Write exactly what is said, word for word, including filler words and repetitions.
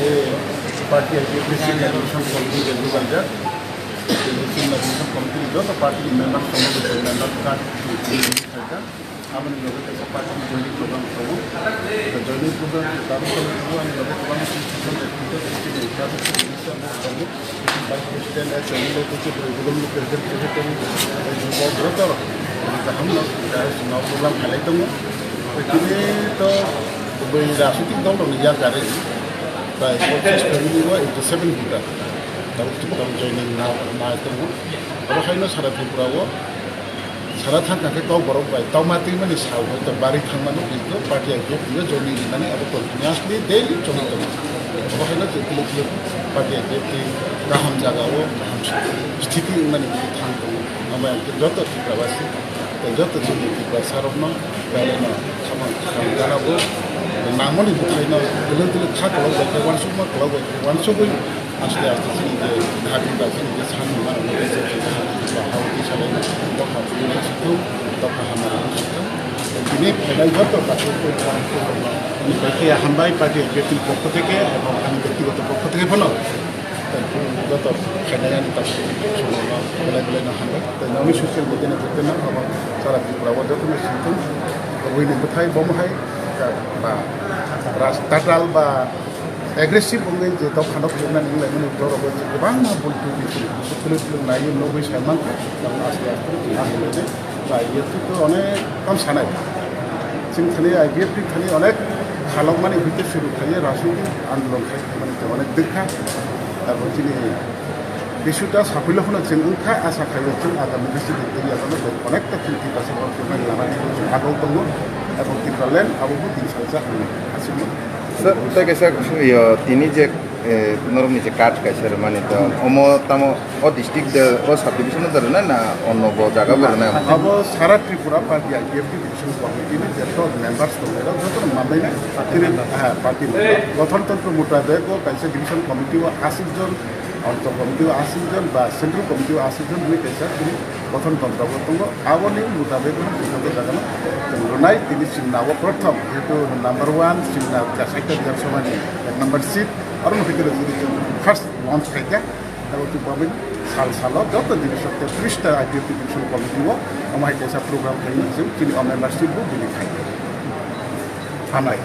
Party I P F T National Committee ni bubaljak, National Committee ni joto party ni member tongo, member card khaijak. Aboni loge kaisa party ni joining program tongo. Joining program ni tabuk tongo, ani loge kwbangma institution, activity, activity tongo. Vice President, S M L, Kuchuk, Rwibulum, President, Secretary, joto kaham no program khalai tongo. Tini to bai rajnitik dol rok ni yak gari prai forty family o eighty seven voter. Tabuk Tripura joining na, na tongo. Abo haino sara Tripura o sara thang khe kok borok bai tongma twi mani sal hai to bari thang mano, kintu party I P F T o joining rinani abo continuously daily choli tongo. Abo haino je kilo kilo party I P F T kaham jaga o kaham sthiti wngmani thang tongo. Amo ang joto Tripura basi tei joto chini Tripura sarokno belai no samung kaham jana bo nangmani bwthaino belai belai kha kolok bai khe uansukma kolok bai khe uansugwi aste aste chini je dhabi ba chini je samung mano bo khe je khe kaham ba hao twi salai no dopha twi ma sithung dopha hamari sithung. Tini phainai joto kasu ko ko ko ni bai khe hambai party I P F T ni pokho theke ebong ani byaktigoto pokho theke phano joto khainai ani tak belai belai no hambai. Tei nokni social media ni joto no abo sara Tripura o joto no sithung. Buini bwthai bomo hai ba ras tatal ba aggressive wngwi je dophano phunuknani wnglaimani borok kwbangma bul twi twi twi naiwi nugwi sai mankha. Aste aste twi hambai. Ba, I P F T to onek kam sanai. Chwng thani I P F T thani onek khalokmani hwnkhe suru khlaiwi rajnitik andolon khai mani tei onek dwkha. Abo chini bisuta saphilo phano chwng wngkha asa khlaiwi chwng agami bisi dwkha yakono onek ta chwng Tiprasa borok tongmani lama twi chwng agau tongo. Abo Tipraland abo bo tini saljak hwnwi aswkno. Sir, tei kaisa, yo, tini je, eh, norokni je card kaisa rwmani to, omo tamo o district de, o subdivision de rwnai na onno bo jaga bo rwnai? Abo sara Tripura party I P F T division committee ni joto members tongo, joto manai na party member. Ha, party member. Gothon tantro mutabek o kaisa division committee o aswk jon, anchal committee o aswk jon ba central committee o aswk jon hwnwi kaisa tini gothon tantro bo tongo. Aboni mutabek no joto jaga no chwng rwnai tini Simna o prothom, jehetu number one Simna Kasaita Bidhan Sabha ni ek number seat, aro no hwnkhe chwng first launch khaikha. Abo twi pabini sal salo joto division te trista I P F T division committee o omo hai kaisa program khaina chwng chini o membership bo bini khai. Hambai.